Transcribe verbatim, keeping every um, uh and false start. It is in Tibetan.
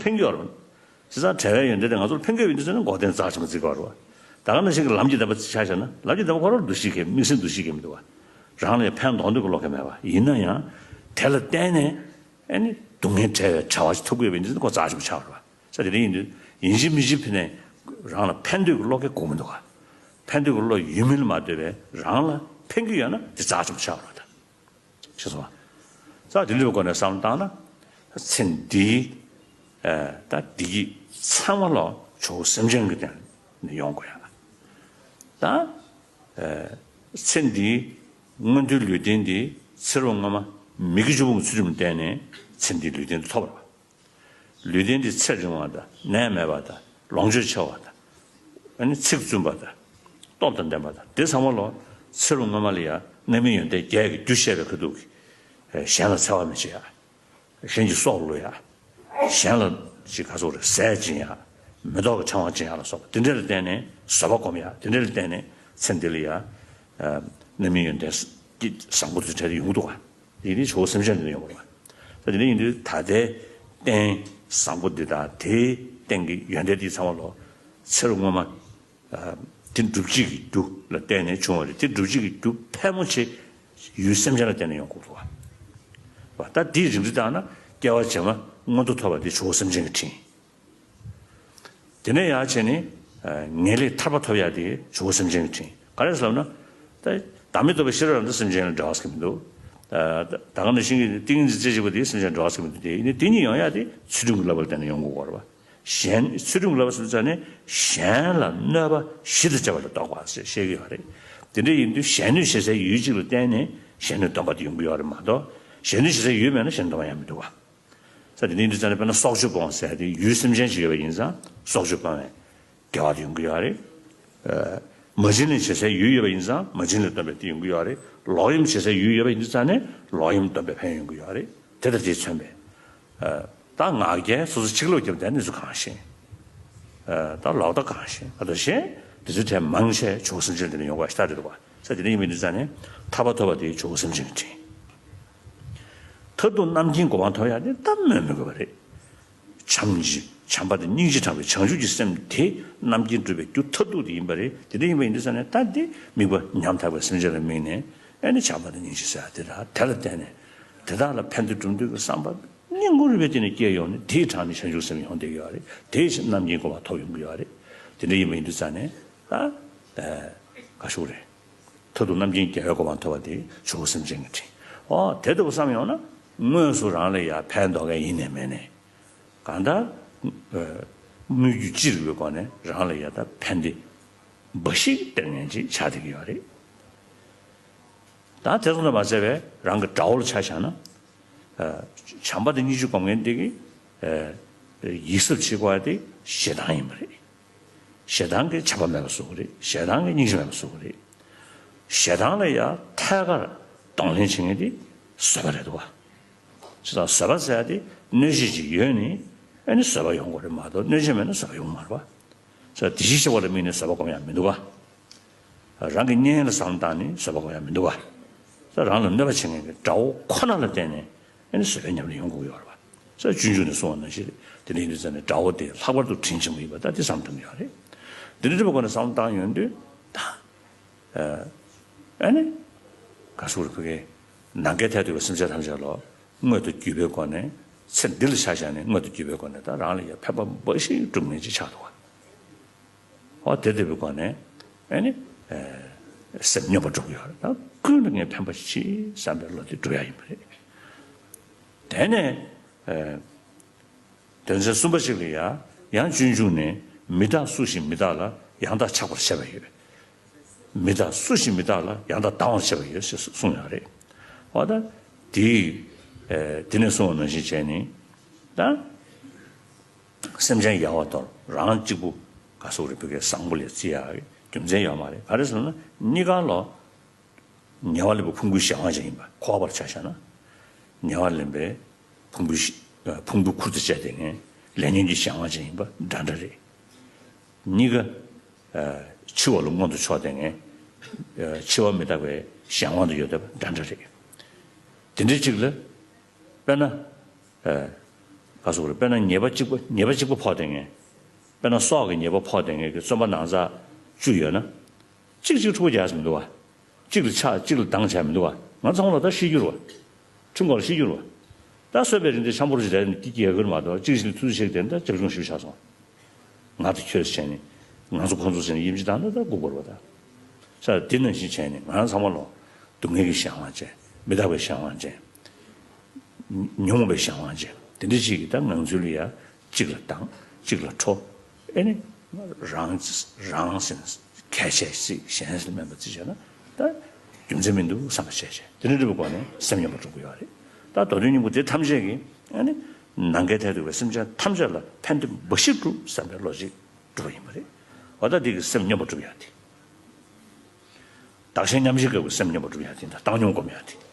ཕན་གྱི་ཡོད་རེད། བྱས་ཙང་བྲལ་བའི་ཡོན་ཏན་དེ་ང་ཚོར་ཕན་གྱི་ཡོད་དུས་ཙམ་ན་འགོག་བདེན་རྩ་ཆེན་པོ་བརྩི་དགོས་རེད་བ། ད་ག་ནང་བཞིན་གྱི་ལམ་གྱི་བདེན་པ་ཆ་བཞག་ན་ལམ་གྱི་བདེན་པ་ཁོ་རང་འདུ་ཤེས་ཀྱི་དམིགས་བསལ་འདུ་ཤེས་ཀྱི་མི་འདུག་བ། རང་ལ་ཕན་འདོགས་འདོད་ཀྱི་བློ་སྐད་མེད་པ་ཡིན་ན་ཡང་། དེ་ལ་བརྟེན་ནས་ཨ་ནི་སྡུག་བསྔལ་བྲལ་བའི་བྱ་བ་ཞིག་ཐོབ་ཀྱི་ཡོད་པ་ཡིན་དུས་ཙམ་ན་ཁོ་རྩ་ཆེན་པོ་ཆགས་རེད་བ། ས་དེ་འདྲ་ཡིན་དུས་ཡིན་གཅིག་མིན་གཅིག་ཕི་ནས་རང་ལ་ཕན་འདོད་ཀྱི་བློ་སྐད་དགོས་མི་འདུག་བ། ཕན་འདོད་ཀྱི་བློ་ཡོད་མིན་ལ་མ་ལྟོས་པའི་རང་ལ་ཕན་གྱི་ཡོད་ན་དེ་རྩ་ཆེན་པོ་ཆགས་རེད་བ། ད། ཤེས་སོང་ང་། ས་དེ་འདྲའི་སྒོ་ནས་བསམ་བློ་བཏང་ན། ཚེ་འདིའི་ཨ་ད་བདེ་སྐྱིད་ཚང་མ་ལོ་ཇོ་བོ་སེམས་ཅན་གྱི་སྟེང་ནས་ཡོང་དགོས་ཡ། ད་ཨ་ཚེ་འདིའི་མངོན་མཐོའི་ལུས་རྟེན་འདི་ཚེ་རབས་སྔ་མ་མི་དགེ་བཅུ་སྤོང་གི་ཚུལ་ཁྲིམས་ལ་བརྟེན་ནས་ཚེ་འདིའི་ལུས་རྟེན་འདི་ཐོབ་པ་རེད་བ། ལུས་རྟེན་འདི་ཚེ་རིང་བ་དང་ནད་མེད་པ་དང་ལོངས་སྤྱོད་ཆེ་བ་དང་། ཨ་ནི་ཚིག་བཙུན་པ་དང་། སྟོབས་དང་ལྡན་པ་དང་དེ་ཚང་མ་ལོ་ཚེ་རབས་སྔ་མ་ལ་ཡང་རྣམ་སྨིན་ཡོན་ཏན་བརྒྱད་ཀྱི་རྒྱུ་བཤད་པའི་ཁ་ཐུག་གིས། གཞན་ལ་འཚེ་བ་མི་བྱེད་ཡ། གཞན་གྱི་སྲོག་བླུ་ཡ། གཞན་ལ་ཅིག་ག་ཟེར་རེད་ཟས་སྦྱིན་ཡ། མེ་ཏོག་གི་ཕྲེང་བ་སྦྱིན་ཡ་ལ་སོགས་པ་དེ་འདྲ་ལ་བརྟེན་ནས་བཟོད་པ་སྒོམ་ཡ་དེ་འདྲ་ལ་བརྟེན་ནས་ཚེ་འདི་ལ་ཡ། རྣམ་སྨིན་ཡོན་ཏན་བཟང་པོ་དེ་འདྲ་དེ་ཡོང་གི་འདུག་ག། དེ་ནི་ཇོ་བོ་སེམས་ཅན་དེ་ཡོང་བ་རེད། ད་དེ་འདྲ་ཡིན་དུས་ད་ལྟའི་རྟེན་བཟང་པོ་འདི་དང་དེའི་རྟེན་གྱི་ཡོན་ཏན་འདི་ཚང་མ་ལོ་ཚེ་རབས་སྔོན་མ་དེ་སྒྲུབ་བྱེད་ཀྱི་རྒྱུ་ལ་བརྟེན་ནས་བྱུང་བ་རེད། དེ་སྒྲུབ་བྱེད་ཀྱི་རྒྱུ་ཕལ་མོ་ཆེ་ཡུལ་སེམས་ཅན་ལ་བརྟེན་ནས་ཡོང་དགོས་འདུག་བ། ད་དེའི་རིགས་འདི་ལྟར་ན་སྐྱེ་བ་རྗེས་མ་མངོན་མཐོ་ཐོབ་པ་དེ་ཇོ་བོ་སེམས་ཅན་གྱི་དྲིན། དེ་ནས་ཡར་བྱས་ནས་ངེས་ལེགས་ཐར་པ་ཐོབ་ཡག་དེ་ཇོ་བོ་སེམས་ཅན་གྱི་དྲིན། ག་རེ་ཟེར་ན། ད་བདག་མེད་རྟོགས་པའི་ཤེས་རབ་རང་གྲོལ་སེམས་ཅན་ལ་འབྲེལ་བ་ཟེར་གྱི་མི་འདུག། ད་ག་ནང་བཞིན་གྱི་ཏིང་ངེ་འཛིན་རྩེ་གཅིག་པ་དེ་སེམས་ཅན་འབྲེལ་བ་ཟེར་གྱི་མི་འདུག་སྟེ་ཡིན་ནའི་དེ་གཉིས་ཡོང་ཡག་དེ་ཚུལ་ཁྲིམས་ཀྱི་བསླབ་པ་ལ་བརྟེན་ནས་ཡོང་དགོས་པ་རེད་བ། གཞན་ཚུལ་ཁྲིམས་ཀྱི་བསླབ་པ་ཟེར་ཙང་ནས་གཞན་ལ་གནོད་པ་ཞི་དང་བཅས་པ་ལ་བཟློག་པ་ཟེར་བཤད་ཀྱི་ཡོད་རེད། དེ་འདྲ་ཡིན་དུས་གཞན་གནོད་བྱེད་སའི་ཡུལ་གཅིག་ལ་བརྟེན་ནས་གཞན་གནོད་སྡོམ་པ་དེ་ཡོང་གི་ཡོད་རེད་མ་གཏོགས་གཞན་གནོད་བྱེད་སའི་ཡུལ་མེད་ན་གཞན་སྡོམ་པ་ཡང་མི་འདུག་བ། ས་དེ་ནས་འདི་ཙམ་ནས་དཔེར་ན་སྲོག་གཅོད་སྤོང་ཟེར་དེ་ཡུལ་སེམས་ཅན་ཞིག་ཡོད་པ་ཡིན་ཙང་སྲོག་གཅོད་སྤོང་བའི་དགེ་བ་དེ་ཡོང་གི་ཡོད་རེད། མ་བྱིན་ལེན་བྱེད་སའི་ཡུལ་ཡོད་པ་ཡིན་ཙང་མ་བྱིན་ལེན་སྡོམ་པའི་དེ་ཡོང་གི་ཡོད་རེད། ལོག་གཡེམ་བྱེད་སའི་ཡུལ་ཡོད་པ་ཡིན་དུས་ཙང་ནས་ལོག་གཡེམ་སྡོམ་པའི་ཕན་ཡོན་ཡོང་གི་ཡོད་རེད། དེ་ལྟར་དེས་མཚོན་པའི། ད་ང་རྒྱལ་སོ་སོ་ཕྱི་ལོགས་རྒྱབ་དེ་གནས་ཚུལ་གང་ཤེས། ད་ལོག་ལྟ་གང་ཤེས་ཨ་ད་ཤེས། དེ་ཚོའི་གྲས་མང་ཆེ་ཇོ་བོ་སེམས་ཅན་དེ་ནས་ཡོང་བ་ཞིག་ལྟ་དེ་འདུག་བ། ས་དེ་ནས་ཡིན་མིན་དུས་ཙང་ནས་ཐར་པ་ཐོབ་པ་དེ་ཇོ་བོ་སེམས་ཅན་གྱི་དྲིན། མཐར་ཐུག་རྣམ་མཁྱེན་གོ་འཕང་ཐོབ་ཡག་དེ་ད་སྨོས་མི་དགོས་པ་རེད། བྱམས་ཀྱི་བྱམས་པ་དང་སྙིང་རྗེ་དྲངས་པའི་བྱང་ཆུབ་ཀྱི་སེམས་དེ་རྣམ་མཁྱེན་སྒྲུབ་པའི་རྒྱུ་མཐར་ཐུག་དེ་ཡིན་པ་རེད། དེ་འདྲ་ཡིན་པ་ཡིན་དུས་ཙང་ནས་ད་འདི་དམིགས་པ་ཉམ་ཐག་པའི་སེམས་ཅན་ལ་དམིགས་ནས་ཨ་ནི་བྱམས་པ་དང་སྙིང་རྗེ་ཟེར་ཡག་དེ་ར་དེ་ལ་བརྟེན་ནས་དེ་དག་ལ་ཕན་བདེ་སྒྲུབ་འདོད་ཀྱི་བསམ་པ་སྙིང་ཁུང་རུས་པའི་གཏིང་ནས་སྐྱེས་ཡོང་ནས་དེའི་གྲངས་ནས་བྱང་ཆུབ་སེམས་ཡོང་བསྡད་ཀྱི་ཡོད་རེད། དེའི་ཕྱིར་རྣམ་མཁྱེན་གོ་འཕང་ཐོབ་ཡོང་གི་ཡོད་རེད། དེ་འདྲ་ཡིན་པ་ཡིན་དུས་ཙང་ནས་ད་ག་ཞུ་རེད། མཐར་ཐུག་རྣམ་མཁྱེན་རྒྱལ་བའི་གོ་འཕང་ཐོབ་པ་དེ་ཇོ་བོ་སེམས་ཅན་གྱི་དྲིན། ཨོ་དེ་ལྟ་བུ་བསམ་ཡོང་ན་དངོས་སུ་རང་ལ་ཡ་ཕན་འདོགས་མཁན་ཡིན་ནས་མེད་ནས། གང་ལྟར་དངོས་བརྒྱུད་ཅི་རིགས་པའི་སྒོ་ནས་རང་ལ་ཡ་ད་ཕན་བདེ་འབའ་ཞིག་སྟེར་མཁན་ཅིག་ཆགས་བསྡད་ཀྱི་ཡོད་རེད། ད་དེ་ཙམ་དུ་མ་ཟད་པའི་རང་གི་དགྲ་བོ་ལ་ཆ་བཞག་ན། བྱམས་པ་དང་སྙིང་རྗེ་སྒོམ་མཁན་དེ་གི་ཡིད་གཟབ་བྱེད་དགོས་པ་དེ་ཞེ་སྡང་ཡིན་པ་རེད། ཞེ་སྡང་གིས་ཆགས་པ་མེད་པ་བཟོ་གི་རེད། ཞེ་སྡང་གིས་སྙིང་རྗེ་མེད་པ་བཟོ་གི་རེད། ཞེ་སྡང་ལ་ཡང་ཐད་ཀར་གདོང་ལེན་བྱེད་མཁན་དེ་བཟོད་པ་རེད་འདུག་བ། བྱས་ཙང་བཟོད་པ་ཟེར་ཡ་དེ་གནོད་བྱེད་ཅིག་ཡོད་ནི་ཨ་ནི་བཟོད་པ་ཡོང་དགོས་རེད་མ་གཏོགས་གནོད་བྱེད་མེད་ན་བཟོད་པ་ཡོང་མ་རེད་བ། བྱས་ཙང་དེ་བཞིན་གཤེགས་པ་ལ་དམིགས་ནས་བཟོད་པ་སྒོམ་ཡ་མི་འདུག་བ། རང་གི་གཉེན་ལ་བསམ་བློ་བཏང་ནས་བཟོད་པ་སྒོམ་ཡ་མི་འདུག་བ། བྱས་ཙང་རང་ལ་གནོད་པ་བྱེད་མཁན་གྱི་དགྲ་བོ་ཁོ་ན་ལ་བརྟེན་ནས་ཨ་ནི་བཟོད་པའི་ཉམས་ལེན་ཡོང་དགོས་ཡོད་རེད་བ། བྱས་ཙང་སྤྱོད་འཇུག་ནས་གསུངས་པ་ནང་བཞིན་རེད། དེ་འདྲ་ཡིན་དུས་ཙང་ནས་དགྲ་བོ་དེ་ལྷག་པར་དུ་དྲིན་ཆེན་པོ་ཡིན་པ་ད་དེ་བསམ་ཐུབ་ཀྱི་ཡོད་རེད། དེ་འདྲ་འདྲ་བའི་སྒོ་ནས་བསམ་བློ་བཏང་ཡོང་དུས་ད། ཨ་ནི། ག་ཟེར་བ་རེད་ཕ་གི། ནམ་མཁའི་མཐས་གཏུགས་པའི་སེམས་ཅན་ཐམས་ཅད་ལ་དངོས་དང་བརྒྱུད་པའི་སྒོ་ནས་ཚེ་འདི་ལ་ཆ་བཞག་ནས་དངོས་དང་བརྒྱུད་པའི་སྒོ་ནས་ད་རང་ལ་ཡང་ཕན་པ་འབའ་ཞིག་སྒྲུབ་མཁན་ཅིག་ཆགས་འདུག་བ། འོ་དེ་ལྟ་བུའི་སྒོ་ནས་ཨ་ནི། སེམས་སྙོམས་པར་འགྲོ་གི་ཡོད་རེད། ད་ཀུན་ལ་ངས་ཕན་པ་ཞིག་བསམ་པའི་བློ་དེ་འགྲོ་ཡ་ཡིན་པ་རེད། དེ་ནས། དོན་ཚན་གསུམ་པ་ཞིག་ལ་ཡང་ཡང་སྤྱོད་འཇུག་ནས་མི་རྟག་སུ་ཞིག་མི་རྟག་ལ་ཡང་དག་ཆགས་པར་བྱེད་པ་ཡོད། མི་རྟག་སུ་ཞིག་མི་རྟག་ལ་ཡང་དག་སྡང་བར་བྱེད་པ་ཡོད་ཞེས་གསུངས་ཡོད་རེད། འོ་ད་དེ་དེ་ནས་གསུངས་པ་ནང་བཞིན་བྱས་ནས་ད་སེམས་ཅན་ཡལ་བ་དང་རང་གཅིག་པུ་ག་ཟེར་རེད་ཕ་གི་བཟང་པོ་ལ་བརྩི་ཡག་རྒྱུ་མཚན་ཡོད་མ་རེད། ག་རེ་ཟེར་ན་གཉིས་ཀ་ལོ། ཉེ་བར་ལེན་པའི་ཕུང་པོའི་གཞན་དབང་ཅན་ཡིན་པ་འཁོར་བར་ཆ་བཞག་ན། ཉེ་བར་ལེན་པའི་ཕུང་པོའི་ཕུང་པོའི་ཁུར་དུ་བཅད་དེ་ངན་ལས་ཉོན་གྱི་གཞན་དབང་ཅན་ཡིན་པ་འདྲ་འདྲ་རེད། གཉིས་ཀ་འཆི་བ་ལ་མངོན་དུ་ཕྱོགས་ཏེ་ངན་འཆི་བ་མི་རྟག་པའི་གཞན་དབང་དུ་ཡོད་བསྡད་པ་འདྲ་འདྲ་རེད། དེ་འདྲའི་གཅིག་ལ་དཔེར་ན། ག་སོགས་རེད། དཔེར་ན་ཉེས་པ་གཅིག་པ་ཉེས་པ་གཅིག་པ་ཕོག་བསྡད་མཁན། དཔེར་ན་སྲོག་གི་ཉེས་པ་ཕོག་བསྡད་མཁན་གྱི་བཙོན་པ་ནང་ཚ་བཅུ་ཡོད་ན། གཅིག་གཅིག་འཁྲུག་པ་རྒྱག་ས་མི་འདུག་བ། གཅིག་ལ་ཆགས་གཅིག་ལ་སྡང་བྱས་མི་འདུག་བ། ང་ཚང་མ་ལ་ད་ཤི་རྒྱུ་རེད་བ། ཁྲིམས་ཁང་ལ་ཤི་རྒྱུ་རེད་བ། ད་གསོད་པའི་རིང་དེ་འཆམ་པོ་རུ་ཞིག་རེད་ནས་སྐྱིད་སྐྱིད་ཡོད་གི་མ་གཏོགས། གཅིག་ཞིག་ལ་ཐུགས་རྗེ་ཆེ་དེ་འདྲ་ཅབ་ཆུང་ཞིག་ཆགས་སོང་། ང་དང་ཁྱོད་བྱས་ནས། ང་ཚོ་ཁོང་ཚོ་བྱས་ནས་ཡིན་གཅིག་དང་ད་ད་སྒུག་དགོས་རེད་བ་ད། ས་དེ་ནང་བཞིན་བྱས་ནས་ང་རང་ཚང་མ་ལོ། སྡུག་བསྔལ་གྱི་གཞན་དབང་ཅན། མི་རྟག་པའི་གཞན་དབང་ཅན། ཉོན་མོངས་པའི་གཞན་དབང་ཅན། དེ་འདྲ་ཅིག་གི་ད་ངང་ཚུལ་ལ་ཡ། གཅིག་ལ་སྡང་། གཅིག་ལ་ཁྲོ། ཨེ་ནི། རང་རང་ཟེར་ན་གལ་ཆེ་ཟིག་གཞན་ཟེར་ན་དམན་པ་ཅིག་བྱས་ན་ད་རྒྱུ་མཚན་མི་འདུག་བསམ་པ་བྱས་བྱས། དེ་འདྲ་འདྲ་བའི་སྒོ་ནས་སེམས་སྙོམས་པ་སྒྲུབ་ཀྱི་ཡོད་རེད། ད་མདོ་དོན་སྙིང་པོ་དེ་ཐམས་ཅད་ཀྱིས་ཨེ་ནི། ནམ་མཁའི་མཐས་གཏུགས་པའི་སེམས་ཅན་ཐམས་ཅད་ལ་ཕན་བདེ་འབའ་ཞིག་སྒྲུབ་བསམ་པའི་བློ་ཅིག་སྒྲུབ་པ་ཡིན་པ་རེད། འོ་ད་འདི་གི་སེམས་སྙོམས་པ་སྒྲུབ་ཡག་དེ། བདག་གཞན་མཉམ་བརྗེའི་སྐབས་ཀྱི་སེམས་སྙོམས་པ་སྒྲུབ་ཡག་དེ་དང་བཏང་སྙོམས་སྒོམ་ཡག་དེ།